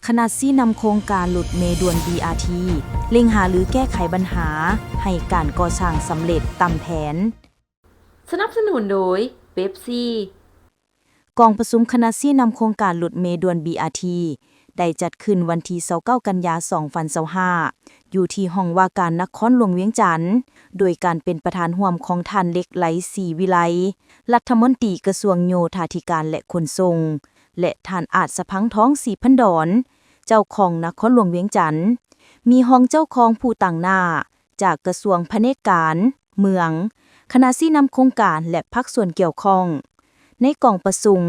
ຄະນະຊີ້ນຳໂຄງການລົດເມດ່ວນ ບີອາທີ ເລັ່ງຫາລືແກ້ໄຂບັນຫາໃຫ້ການກໍ່ສ້າງສຳເລັດຕາມແຜນ. ສະໜັບສະໜູນໂດຍ ເປັບຊີ. ກອງປະຊຸມຄະນະຊີ້ນຳໂຄງການລົດເມດ່ວນ ບີອາທີ ໄດ້ຈັດຂຶ້ນວັນທີຊາວເກົ້າ ກັນຍາ ສອງພັນຊາວຫ້າ ຢູ່ທີ່ຫ້ອງວ່າການນະຄອນຫຼວງວຽງຈັນ, ໂດຍການເປັນປະທານຮ່ວມຂອງທ່ານ ເລັກໄລ ສີວິໄລ ລັດຖະມົນຕີກະຊວງໂຍທາທິການ ແລະ ຂົນສົ່ງ ແລະ ທ່ານ ອາດສະພັງທອງ ສີພັນດອນ ເຈົ້າຄອງນະຄອນຫຼວງວຽງຈັນ, ມີຮອງເຈົ້າຄອງຜູ້ຕາງໜ້າຈາກກະຊວງພະແນກການເມືອງ, ຄະນະຊີ້ນຳໂຄງການ ແລະ ພາກສ່ວນກ່ຽວຂ້ອງ. ໃນກອງປະຊຸມ,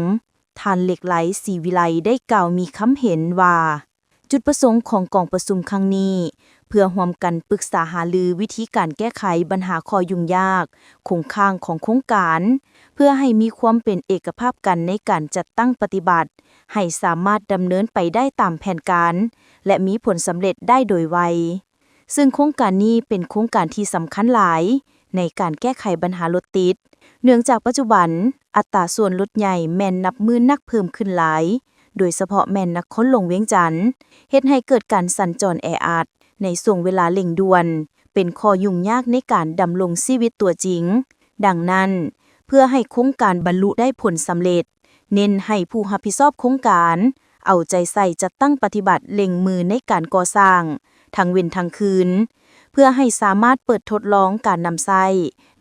ທ່ານ ເລັກໄລ ສີວິໄລ ໄດ້ກ່າວມີຄຳເຫັນວ່າ, ຈຸດປະສົງຂອງກອງປະຊຸມຄັ້ງນີ້ ເພື່ອຮ່ວມກັນປຶກສາຫາລືວິທີການແກ້ໄຂບັນຫາຂໍ້ຫຍຸ້ງຍາກຄົງຄ້າງຂອງໂຄງການ, ເພື່ອໃຫ້ມີຄວາມເປັນເອກະພາບກັນໃນການຈັດຕັ້ງປະຕິບັດ ໃຫ້ສາມາດດຳເນີນໄປໄດ້ຕາມແຜນການ ແລະ ມີຜົນສຳເລັດໄດ້ໂດຍໄວ. ເຊິ່ງໂຄງການນີ້ເປັນໂຄງການທີ່ສຳຄັນຫຼາຍໃນການແກ້ໄຂບັນຫາລົດຕິດ, ເນື່ອງຈາກປັດຈຸບັນອັດຕາສ່ວນລົດໃຫຍ່ແມ່ນນັບໝື່ນນັກເພີ່ມຂຶ້ນຫຼາຍ, ໂດຍສະເພາະແມ່ນນະຄອນຫຼວງວຽງຈັນ, ເຮັດໃຫ້ເກີດການສັນຈອນແອອັດໃນຊ່ວງເວລາເລັ່ງດ່ວນ, ເປັນຂໍ້ຫຍຸ້ງຍາກໃນການດຳລົງຊີວິດຕົວຈິງ. ດັ່ງນັ້ນ, ເພື່ອໃຫ້ໂຄງການບັນລຸໄດ້ຜົນສຳເລັດ, ເນັ້ນໃຫ້ຜູ້ຮັບຜິດຊອບໂຄງການເອົາໃຈໃສ່ຈັດຕັ້ງປະຕິບັດເລັ່ງມືໃນການກໍ່ສ້າງທັງເວັນທັງຄືນ, ເພື່ອໃຫ້ສາມາດເປີດທົດລອງການນຳໃຊ້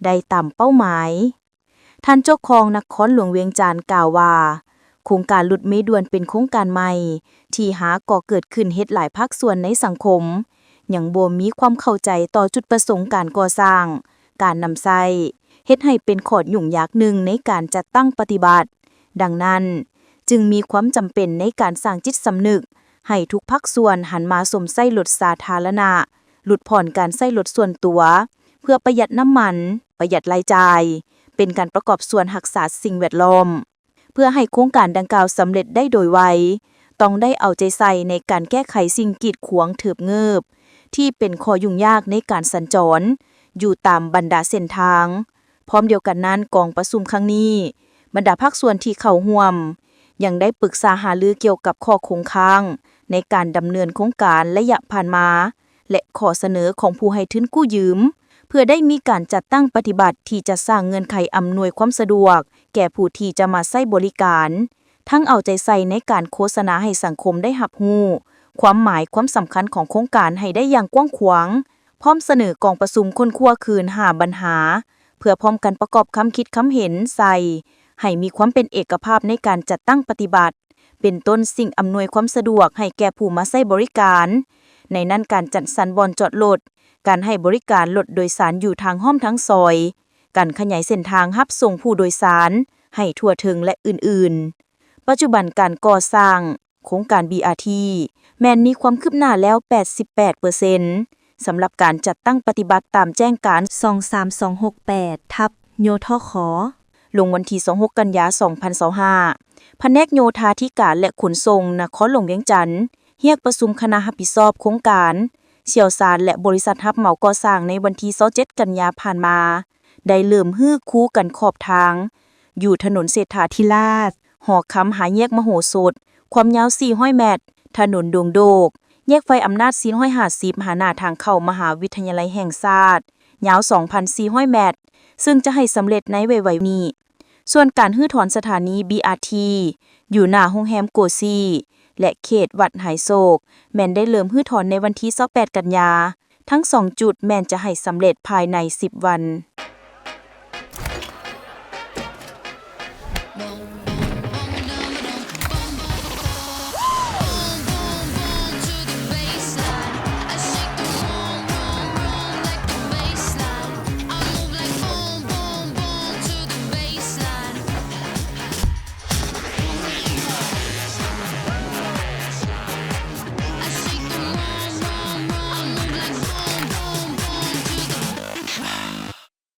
ໄດ້ຕາມເປົ້າໝາຍ. ທ່ານເຈົ້າຄອງນະຄອນຫຼວງວຽງຈັນກ່າວວ່າ, ໂຄງການລົດເມດ່ວນເປັນໂຄງການໃໝ່ທີ່ຫາກໍ່ເກີດຂຶ້ນເຮັດຫຼາຍພາກສ່ວນໃນສັງຄົມ ຍັງບໍ່ມີຄວາມເຂົ້າໃຈຕໍ່ຈຸດປະສົງການກໍ່ສ້າງ, ການນຳໃຊ້, ເຮັດໃຫ້ເປັນຂໍ້ຫຍຸ້ງຍາກໜຶ່ງໃນການຈັດຕັ້ງປະຕິບັດ. ດັ່ງນັ້ນ, ຈຶ່ງມີຄວາມຈຳເປັນໃນການສ້າງຈິດສຳນຶກໃຫ້ທຸກພາກສ່ວນຫັນມາຊົມໃຊ້ລົດສາທາລະນະ, ຫຼຸດຜ່ອນການໃຊ້ລົດສ່ວນຕົວ ເພື່ອປະຢັດນ້ຳມັນ, ປະຢັດລາຍຈ່າຍ, ເປັນການປະກອບສ່ວນຮັກສາສິ່ງແວດລ້ອມ. ເພື່ອໃຫ້ໂຄງການດັ່ງກ່າວສຳເລັດໄດ້ໂດຍໄວ, ຕ້ອງໄດ້ເອົາໃຈໃສ່ໃນການແກ້ໄຂສິ່ງກີດຂວາງເທີບເງີບ ທີ່ເປັນຂໍ້ຫຍຸ້ງຍາກໃນການສັນຈອນຢູ່ຕາມບັນດາເສັ້ນທາງ. ພ້ອມດຽວກັນນັ້ນ, ກອງປະຊຸມຄັ້ງນີ້, ບັນດາພາກສ່ວນທີ່ເຂົ້າຮ່ວມ ຍັງໄດ້ປຶກສາຫາລືກ່ຽວກັບຂໍ້ຄົງຄ້າງໃນການດຳເນີນໂຄງການໄລຍະຜ່ານມາ ແລະ ຂໍ້ສະເໜີຂອງຜູ້ໃຫ້ທຶນກູ້ຢືມ ເພື່ອໄດ້ມີການຈັດຕັ້ງປະຕິບັດທີ່ຈະສ້າງເງື່ອນໄຂອຳນວຍຄວາມສະດວກແກ່ຜູ້ທີ່ຈະມາໃຊ້ບໍລິການ, ທັງເອົາໃຈໃສ່ໃນການໂຄສະນາໃຫ້ສັງຄົມໄດ້ຮັບຮູ້ຄວາມໝາຍຄວາມສຳຄັນຂອງໂຄງການໃຫ້ໄດ້ຢ່າງກວ້າງຂວາງ, ພ້ອມສະເໜີກອງປະຊຸມຄົ້ນຄວ້າຄືນຫ້າບັນຫາ ເພື່ອພ້ອມກັນປະກອບຄຳຄິດຄຳເຫັນໃສ່ ໃຫ້ມີຄວາມເປັນເອກະພາບໃນການຈັດຕັ້ງປະຕິບັດ. ເປັນຕົ້ນສິ່ງອຳນວຍຄວາມສະດວກໃຫ້ແກ່ຜູ້ມາໃຊ້ບໍລິການ, ໃນນັ້ນການຈັດສັນບ່ອນຈອດລົດ, ການໃຫ້ບໍລິການລົດໂດຍສານຢູ່ທາງຮ່ອມທາງຊອຍ, ການຂະຫຍາຍເສັ້ນທາງຮັບສົ່ງຜູ້ໂດຍສານໃຫ້ທົ່ວເຖິງ ແລະ ອື່ນໆ. ປັດຈຸບັນການກໍ່ສ້າງໂຄງການ ບີອາທີ ແມ່ນມີຄວາມຄືບໜ້າແລ້ວ ແປດສິບແປດເປີເຊັນ ສຳລັບການຈັດຕັ້ງປະຕິບັດຕາມແຈ້ງການ ສອງສາມສອງຫົກແປດ ທັບ ຍທຂ ລົງວັນທີຊາວຫົກ ກັນຍາ ສອງພັນຊາວຫ້າ, ພະແນກໂຍທາທິການ ແລະ ຂົນສົ່ງນະຄອນຫຼວງວຽງຈັນ ຮຽກປະຊຸມຄະນະຮັບຜິດຊອບໂຄງການ, ຊ່ຽວຊານ ແລະ ບໍລິສັດຮັບເໝົາກໍ່ສ້າງໃນວັນທີຊາວເຈັດ ກັນຍາຜ່ານມາ, ໄດ້ເລີ່ມຮື້ຄູກັນຂອບທາງ ຢູ່ຖະໜົນເສດຖາທິລາດ, ຫໍຄຳ ຫາແຍກມະໂຫສົດ, ຄວາມຍາວສີ່ຮ້ອຍແມັດ, ຖະໜົນດົງໂດກ, ແຍກໄຟອຳນາດສີ່ຮ້ອຍຫ້າສິບ ຫາໜ້າທາງເຂົ້າມະຫາວິທະຍາໄລແຫ່ງຊາດ, ຍາວສອງພັນສີ່ຮ້ອຍແມັດ, ເຊິ່ງຈະໃຫ້ສຳເລັດໃນໄວໆນີ້. ສ່ວນການຮື້ຖອນສະຖານີ ບີອາທີ ຢູ່ໜ້າໂຮງແຮມໂກຊີ ແລະ ເຂດວັດຫາຍໂສກ ແມ່ນໄດ້ເລີ່ມຮື້ຖອນໃນວັນທີຊາວແປດ ກັນຍາ. ທັງສອງຈຸດແມ່ນຈະໃຫ້ສຳເລັດພາຍໃນສິບວັນ. ໜຶ່ງ